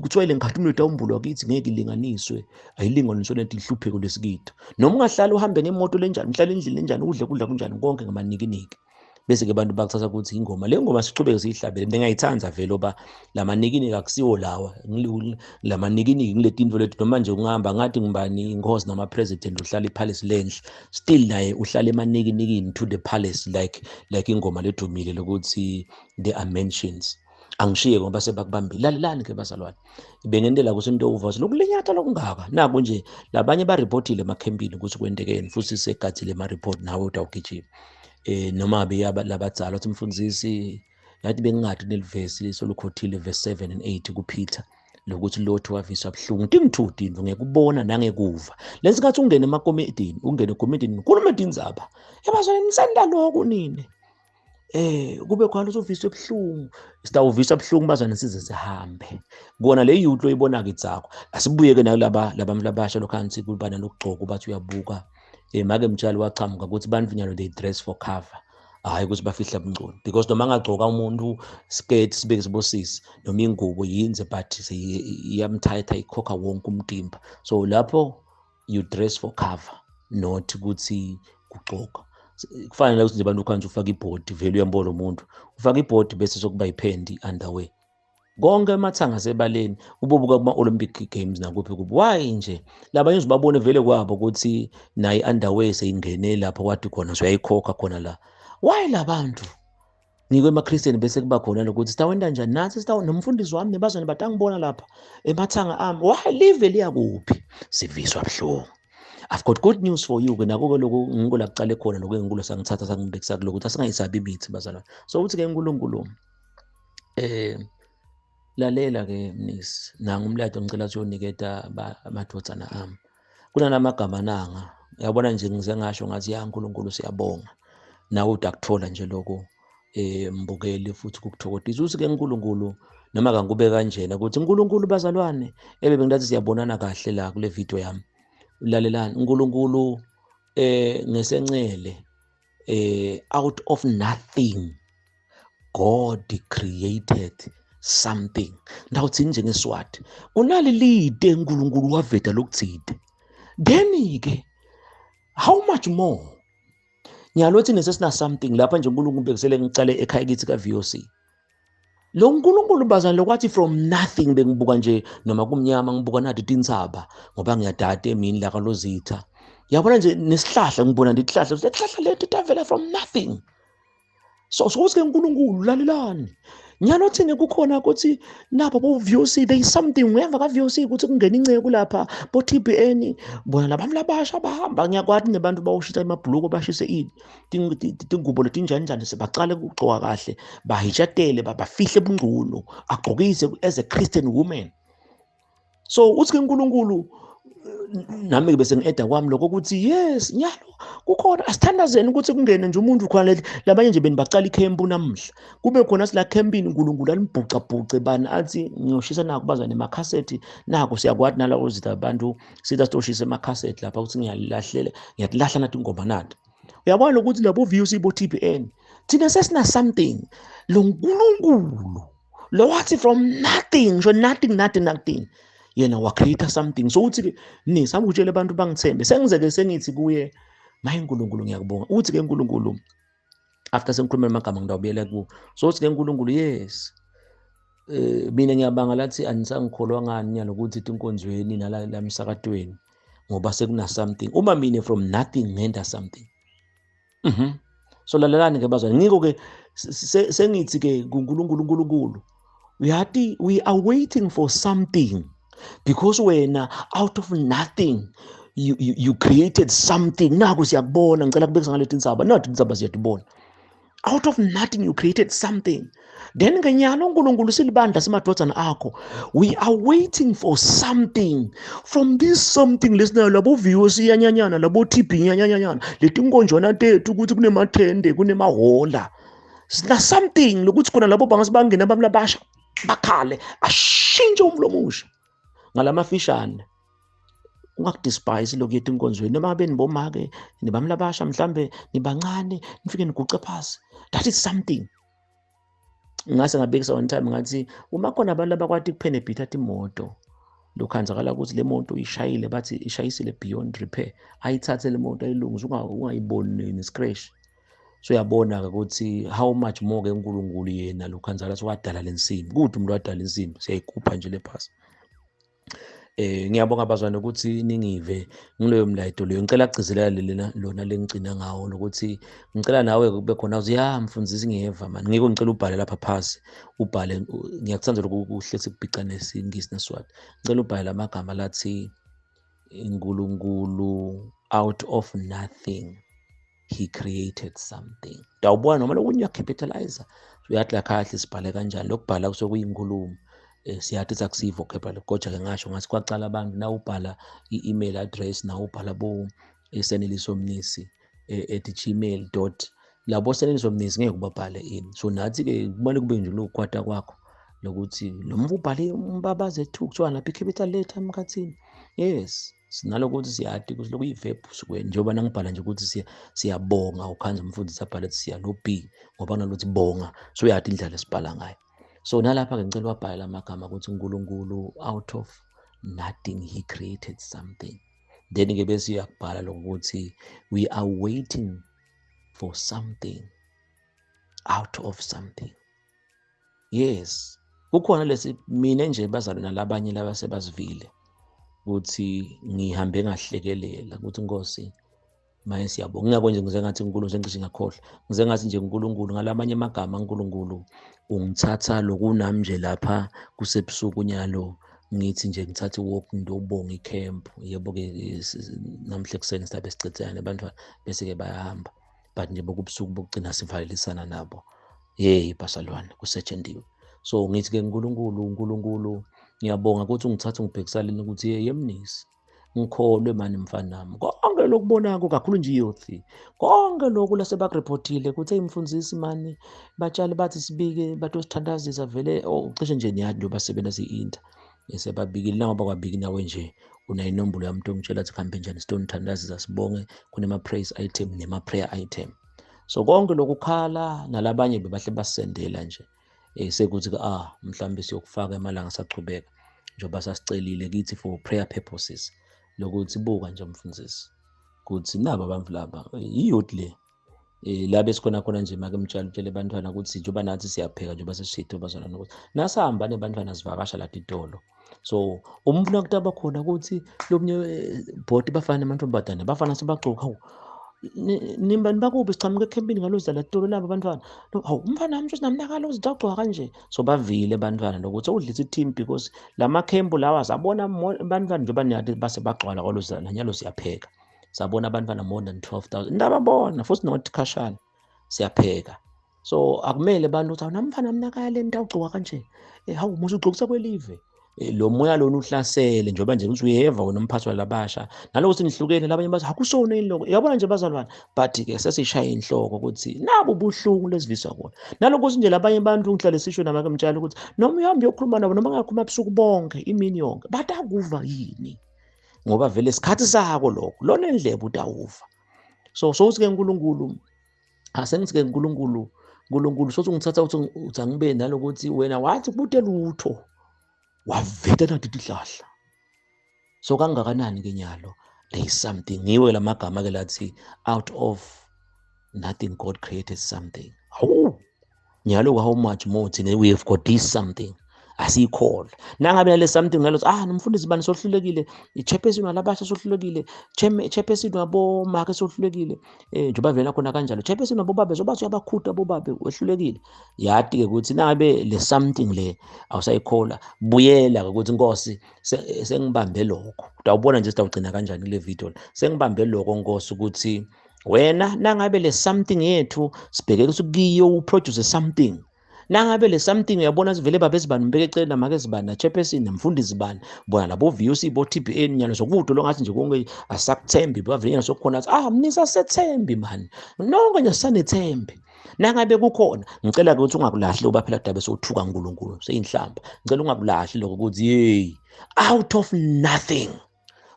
kuthiwa ile nkhatulo etawumbulwa kithi ngeke ilinganiswe, ayilinganiswe lento inhlupheko lesikito. Noma ungahlala uhambe ngemoto lenjani, uhlala endlini lenjani, udle kudla kunjani, konke ngamanikiniki. Bese ke abantu bakuthatha ukuthi ingoma le ngoma sichubeke siyihlabele. Mina ngiyayithanda vele oba lamanikiniki akusiwo lawa, lamanikiniki ngile tinto lethu. Noma nje ungahamba ngathi ngibani inkosi noma president uhlala ipalace lenhle, still naye uhlala emanikinikini to the palace, like ingoma ledumile lokuthi there are mansions. Angishiye ngoba sebakubambile. Lalelani ke bazalwane, bengendela ukuthi into uva lokulinyatha lokungaka naku nje, labanye bareportile emakhempini ukuthi kwentekeni, futhi segathile ema-report, nawe utawugijima noma be labadzala uthi mfundisi yathi bengingathi nelivesi solukhothile, verse 7 and 8 kuPeter, lokuthi lothu waviswa buhlungu tingithuti into ngekubona nangekuva. Lesikhathi ungene emakomedini, ungene ekomedini khuluma tindzaba ebazalwane, nisenda lokhu nini, kube khona uzoviswa ebuhlungu, sitawuviswa buhlungu bazwane size sihambe kona le youth loyibona kitsakho. Asibuye ke nalaba labantu labasha lokhansi kuba nalokugcoka, bathi uyabuka make mtshali wachamuka ukuthi bantu nyalo they dress for cover, hayi ukuthi bafihla bungcono, because noma angagcoka umuntu skirt sibeke sibosisi noma ingubo yinze, but iyamthayitha ikhokha wonke umtimba. So lapho you dress for cover, not ukuthi kugcoka. Kufanele ukuthi nje abantu ukhansi ufake ibhodi vele, uyambona umuntu ufake ibhodi bese sokuba iphenti underwear, konke amathanga asebaleni, ubobuka kuma-Olympic Games nakuphi kuphi. Why nje labanye uzibabone vele kwabo ukuthi naye underwear seyingene lapho kwathi khona soyayikhokha khona la? Why labantu Ngiko emaKristeni bese kuba khona lokuthi sitawenta njani nathi, sitawu nomfundisi wami nebazwane batangibona lapha emathanga ami, why live liyakuphi, siviswa buhlungu. I've got good news for you ke. Nako-ke lokhu ngiko la kucale khona lokhu engikulo, sangithatha sangibekisa kulokhu ukuthi asingayisabi imithi, bazalwane. So uthi-ke uNkulunkulu, lalela ke Mnisi, nanga umlayeto ngicela ukuthi uyoniketa amadvodzana ami. Kunanamagama nanga, uyabona nje, ngize ngasho ngathi ya uNkulunkulu siyabonga, nawe udakuthola nje lokho, mbukeli, futhi kukuthokodisa. Uthi ke uNkulunkulu, noma kangikube kanjena ukuthi uNkulunkulu, bazalwane, ebe bengilathi siyabonana kahle la kule video yami, lalelani, uNkulunkulu ngesencele, out of nothing God created something. Ndawuthini nje ngeSwati, kunali lide uNkulunkulu waveda lokuthide. Then ke how much more nyalo thina sesina something lapha nje. uNkulunkulu bekisele ngicale ekhaya kithi ka VOC, lo nkulunkulu bazana lokwathi from nothing. Bengibuka nje noma kumnyama, ngibuka nathi tintsaba ngoba ngiyadada emini la kalozitha, yabona nje nesihlahla, ngibona nje isihlahla, lesihlahla lethu tavela from nothing. So sokuthi ke uNkulunkulu, lalelani, nyalo thina kukhona ukuthi nabo bo VOC, there is something ngemva ka VOC ukuthi kungena inceku lapha bo TBN, bona labantu labasha bahamba. Ngiyakwati nebantu bawushisa emabhuluko, bashise ini, tingubo letinjani njani, sebacale ukugcoka kahle, bahitshatele, bafihle bungcuno, agqokise as a Christian woman. So uthi ke uNkulunkulu, nami bese ngi-eda kwami lokho ukuthi yes, nyalo kukhona, asithandazeni ukuthi kungene nje umuntu khona labanye nje benibacala ikhempu namuhla, kube khona sila khempini, uNkulunkulu alibhucabhuce bani, athi ngiyoshisa naku baza nemakhasethi nako. Siyakwati naloko zitha abantu sithi asitoshisa emakhasethi lapha, ukuthi ngiyalahlela, ngiyakulahla nathi ingoma nathi. Uyabona ukuthi labo VOC, bo TBN, thina sesina something. Lo nkulunkulu lo wathi from nothing, ngisho nothing, nothing, nothing, yena wa-create something. So uthi-ke nisami ukutshela abantu bangithembe, sengize-ke sengithi kuye, maye nkulunkulu, ngiyakubonga. Uthi-ke nkulunkulu, after sengikhulume amagama, ngidawubuyela kuwo. So uthi-ke nkulunkulu, yes, mina ngiyabanga lathi anisangikholwa ngani nyalo ukuthi tinkonzweni nala la emsakatweni, ngoba sekuna something, uma mina from nothing ngenta something. So lalelani ke bazwane, ngiko ke sengithi ke kuNkulunkulu, uNkulunkulu uyati, we are waiting for something because wena out of nothing you created something. Naku siyakubona, ngicela kubekisa ngaleti insaba, nathi insaba siyatibona. Out of nothing you created something. Then ngenyalo uNkulunkulu, silibandla, simadvodzana akho, we are waiting for something from this something lesinayo, labo VOC yanyanyana, labo TB nyanyanyana, letinkonjwana tethu, ukuthi kunemathende, kunemahola, sina something lokuthi khona labo bangasibangena abantu labasha bakhale, ashintshe umlomo omusha ngalamafishane. Ungakudespise lokhu yethu enkonzweni, noma ngabe nibomake nibamlabasha, mhlambe nibancane, nifike niguce phasi, that is something. Ngase ngabekisa one time ngathi uma khona abantu abakwati ukuphenebhitha imoto, lokhanzakala ukuthi le moto ishayile, bathi ishayisile beyond repair, ayithathe le moto ayilungise, ungayiboni ne-scratch. So uyabona-ke ukuthi how much more ke uNkulunkulu yena lokhanzakala wadala le nsimbi, kude umuntu wadala insimbi, siyayigubha nje le phasi. Ngiyabonga bazwane ukuthi ningive ngiloyo mlayeto leyo. Ngicela kugcizelela lena lona lengigcina ngawo, lokuthi ngicela nawe kube khona uthi ya mfundisi, ngiyeva mani, ngiko ngicela ubhale lapha phasi, ubhale. Ngiyakuthanda lokhu kuhle sikubhica nesiNgisi neSwati. Ngicela ubhale lamagama lathi uNkulunkulu out of nothing he created something. Ndawubona noma lokunye uyacapitalize, uyathi la kahle sibhale kanjani lokubhala, kusuke kuyinkulumo. Siyathi ukuthi akusiyi vocabulary, kodwa ke ngasho ngathi kwacala abantu na ubhala i-email address, na ubhala bo seneliso mnisi @gmail dot, labo Seneliso Mnisi ngeke ubabhale ini. So nathi ke kumele kube nje lokukwata kwakho lokuthi lo muntu ubhale umbabaze 2, kuthiwa lapha i-capital letter emkhathini. Yes, sinalokuthi siyati ukuthi lokhu yi-verb sukweni, njengoba nangibhala nje ukuthi siyabonga, ukhanza umfundisi abhale ukuthi siya no B ngoba kunalokuthi bonga, so uyati indlela esibhala ngayo. So nalapha-ke ngicela wabhala amagama ukuthi uNkulunkulu out of nothing he created something. Then-ke bese uyakubhala lokuthi we are waiting for something out of something. Yes, kukhona lesi mina nje bazalwane nalabanye laba sebasivile ukuthi ngihambe ngahlekelela ukuthi Nkosi. Maye siyabonga. Ingakho nje ngize ngathi uNkulunkulu sengicishe ngakhohlwa. Ngize ngathi nje uNkulunkulu ngalamanye amagama uNkulunkulu ungithatha lokunami nje lapha kusebusuku nyalo ngithi nje ngithathe i-walk ngiyobonga i-camp. Yebo-ke namhla ekuseni sizabe sicedzana nabantwana bese-ke bayahamba. But nje bokubusuku bokugcina sivalelisana nabo. Hey bazalwane kusetshendiwe. So ngithi-ke uNkulunkulu uNkulunkulu ngiyabonga ukuthi ungithathe ungibhekisaleni ukuthi hey yemnisi. Ngikholwe mani mfanami konke lokubonako kakhulu nje youth konke lokhu lasebakurepotile ukuthi hey mfundisi mani batshali bathi sibike batosithandazisa vele oh cishe nje niyazi njengoba sisebenza si-inter sebabikile nangoba kwabiki nawe nje unayo inombolo yamuntu ongitshela ukuthi kuhambe njani sitonithandazisa sibonge kunema-praise item nema-prayer item. So konke lokukhala nalabanye bebahle basendela nje sekuthi ah mhlambe siyokufaka emalanga sachubeka njengoba sasicelile kithi for prayer purposes lokuthi buka nje mfundisi kuthi naba abantu laba i-youth le la besikhona khona nje make mtshalo utshele abantwana ukuthi njengoba nathi siyapheka njengoba sesishito bazalwane ukuthi nasihamba nebantwana sivakasha la titolo. So umfuna ukuthi abakhona ukuthi lomunye bhoti bafana namantombazane bafana sebagcoka hawu nimbani bakuphi sichamuka ekhempini ngalozala titolo labo abantwana hawu umfana wami nje namnakalo uzidagcoka kanje. So bavile abantwana lokuthi udlisa i-team because lamakhempu lawa sabona abantwana njengoba niyathi base bagcwala kwalozala nyalo siyapheka. Sabona abantwana more than 12,000 ndababona futhi not khashana siyapheka. So akumele abantu ukuthi awunamfana mnakale into awugcoka kanje hawu musu ugcokisa kwelive lo moya lona uhlasele njengoba nje ukuthi uyeva wena umphathi walabasha nalokuthi sinihlukene labanye bathi akusona yini lokho uyabona nje bazalwane but ke sesishaya inhloko ukuthi nabo ubuhlungu lesiviswa kona nalokuthi nje labanye abantu ngihlale sisho namake mtshalo ukuthi noma uhambe uyokhuluma nabo noma ungakhuluma busuku bonke imini yonke batakuva yini ngoba vele isikhathi sako lokho lona endlebe utawuva. So sokuthi ke uNkulunkulu asengithi ke uNkulunkulu uNkulunkulu sothi ungithatha uthi angibe nalokuthi wena wathi kubude lutho waveta nathi tihlahla. So kangakanani ke nyalo there is something ngiwe lamagama ke lathi out of nothing God created something. Hawu nyalo how much more thina we have got this something asiyikholwa nangabe nale something ngalo ah nomfundisi bani sohlulekile i-chairperson walabasha sohlulekile chairperson wabomake sohlulekile njengoba vele khona kanjalo chairperson wabobabe zobathi uyabakhuta bobabe wehlulekile yati ke ukuthi nangabe le something le awusayikholwa buyela ukuthi Nkosi sengibambe lokho utawubona nje sitawugcina kanjani kule video sengibambe lokho Nkosi ukuthi wena nangabe le something yethu sibheke ukuthi kuyo uproduce something nangabe le something uyabona sivele babe sibani mbeke eceleni namake sibani na chairperson namfundisi bani bona labo VUC bo TBN nyalo sokude lo ngathi nje konke asakuthembi bavele nyalo sokukhona athi ah mnisa sethembi man nonke nje sanethembi nangabe kukhona ngicela ke ukuthi ungakulahli uba phela dabe sowuthuka uNkulunkulu seyinhlamba ngicela ungakulahli lokho ukuthi hey out of nothing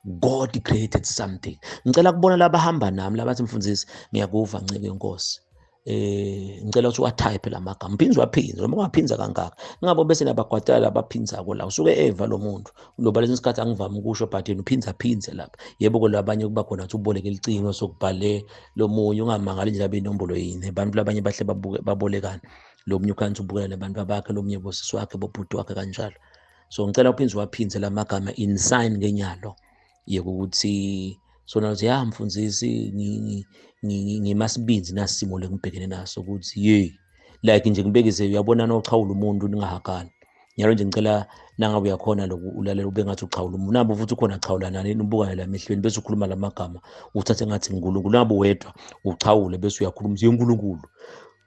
God created something. Ngicela kubona labahamba nami labathi mfundisi ngiyakuva ncike inkosi ngicela ukuthi uwatype lamagama phindze uwaphinze noma ungaphinza kangaka ngabo bese nabagwadala labaphinzako la usuke eva lo muntu loba lesinye isikhathi angivami ukusho but yena uphinza phindze lapha yebo ko labanye kuba khona ukuthi uboleke licingo sokubhale lo munye ungamangali nje labe inombolo yini abantu labanye bahle babuke babolekana lo munye ukhanthi ubukela nabantu abakhe lo munye bosisi wakhe bobhuti wakhe kanjalo. So ngicela uphindze uwaphindze lamagama in sign ngenyalo yekuthi sona uthi ya mfundisi ngimasibinzi nasimo lengibhekene naso ukuthi hey like nje ngibekise uyabona nochawula umuntu ningahagani nyalo nje ngicela nangabe uyakhona lokhu ulalela ube ngathi uchawula umuntu nabo futhi ukhona chawula nani nibukane la emehlweni bese ukhuluma lamagama uthathe ngathi uNkulunkulu nabo wedwa uchawule bese uyakhuluma uthi uNkulunkulu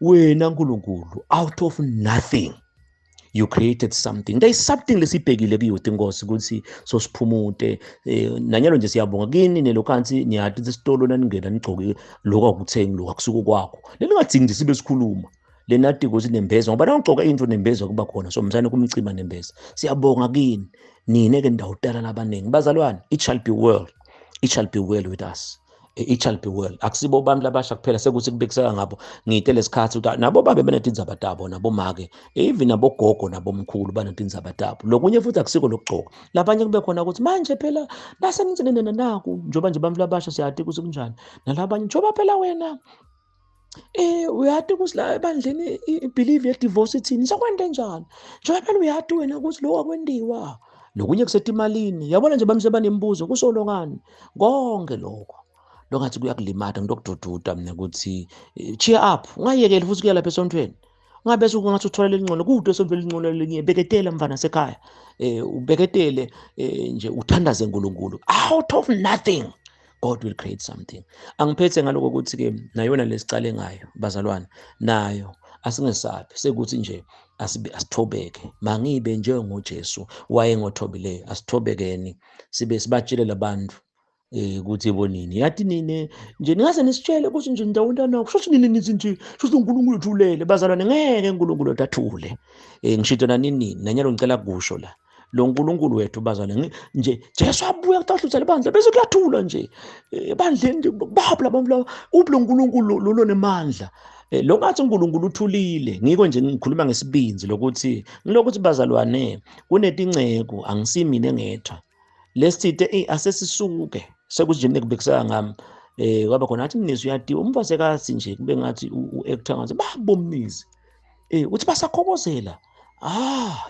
wena uNkulunkulu out of nothing you created something. There is something lesibhekile kuyuthi Nkosi ukuthi sosiphumute nanyalo nje siyabonga kini nelokhansi niyathi isitolo naningena nigcoke lokho akuthengi lokho akusuko kwakho leningadingi nje sibe sikhuluma lenati ukuthi nembeza ngoba nawugcoka into nembeza kuba khona so msane kumcima nembeza siyabonga kini nine ke ndawutala labaningi bazalwane it shall be well, it shall be well with us, it shall be well. Akusibo abantu labasha kuphela sekuthi kubekiseka ngabo ngiyite lesikhathi ukuthi nabo babe benetindzaba tabo nabomake even nabogogo nabomkhulu banetindzaba tabo lokunye futhi akusiko lokugcoka labanye kube khona ukuthi manje phela nasemtsinene naku njengoba nje abantu labasha siyati ukuthi kunjani nalabanye njengoba phela wena uyati ukuthi la ebandleni i-believe ye-divorce ithini sokwente njani njengoba phela uyati wena ukuthi lokho akwendiwa lokunye kusetimalini yabona nje bamse banembuzo kusolo ngani konke lokho Longathi kuyakulimata ngitokudududa mina ukuthi cheer up, ungayekeli futhi kuya lapha esontweni. Ungabe ungathi uthola lelingcono kude esontweni elingcono lelinye, beketela mfana sekhaya. Ubeketele nje uthandaze uNkulunkulu. Out of nothing God will create something. Angiphethe ngaloko ukuthi ke nayona lesicale ngayo bazalwane, nayo asingesabi, sekuthi nje asithobeke. Mangibe njengoJesu wayengothobileyo, asithobekeni sibe sibatshele labantu ukuthi bonini yathi nine nje ningaze nisitshele ukuthi nje ndawondana kusho ukuthi nini nithi nje kusho uNkulunkulu uthulele bazalwane, ngeke uNkulunkulu athule. Ngishito nanini nanyalo ngicela kusho la lo nkulunkulu wethu bazalwane nje Jesu abuya kutahluthela ibandla bese kuyathula nje ebandleni nje babla abantu laba uphi lo nkulunkulu lo nemandla. Lo ngathi uNkulunkulu uthulile. Ngiko nje ngikhuluma ngesibinzi lokuthi ngilokuthi bazalwane kunetinceku angisimine ngedwa lesithite asesisuke sekuthi nje nekubekiseka ngami kwaba khona athi mnisi uyadiwa umfase kathi nje kube ngathi u-actor ngathi babomnizi uthi basakhokozela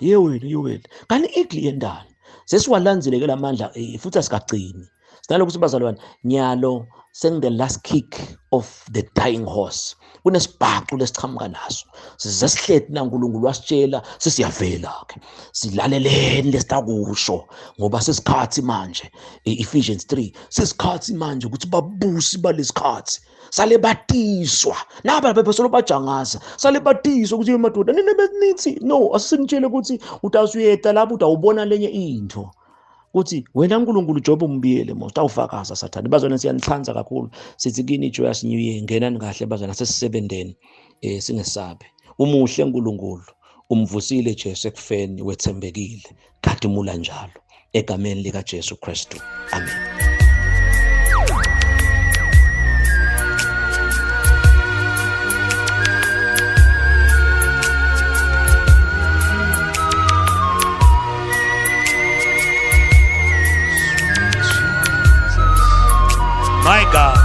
yewena yewena kanti igli yendalo sesiwalandzile ke lamandla futhi asikagcini. Sinalokuthi bazalwane nyalo seng the last kick of the dying horse, kunesibhacu lesichamuka naso sizesihleti na uNkulunkulu wasitshela sesiyavela ke silaleleni lesitakusho ngoba sesikhathi manje. Ephesians 3 sesikhathi manje ukuthi babusi balesikhathi sale batiswa naba bebesolo bajangaza sale batiswa ukuthi madoda nina benithi no asisinitshele ukuthi utawusuyeta lapho utawubona lenye into kuthi wena uNkulunkulu Job umbiyele mos tawufakaza Sathane. Bazwana siyanihlanza kakhulu sithi kini Joyous New Year ngenani kahle bazwana sesisebenzeni singesabe. Umuhle uNkulunkulu umvusile Jesu ekufeni wethembekile khatimula njalo egameni lika Jesu Kristu, amen. My God.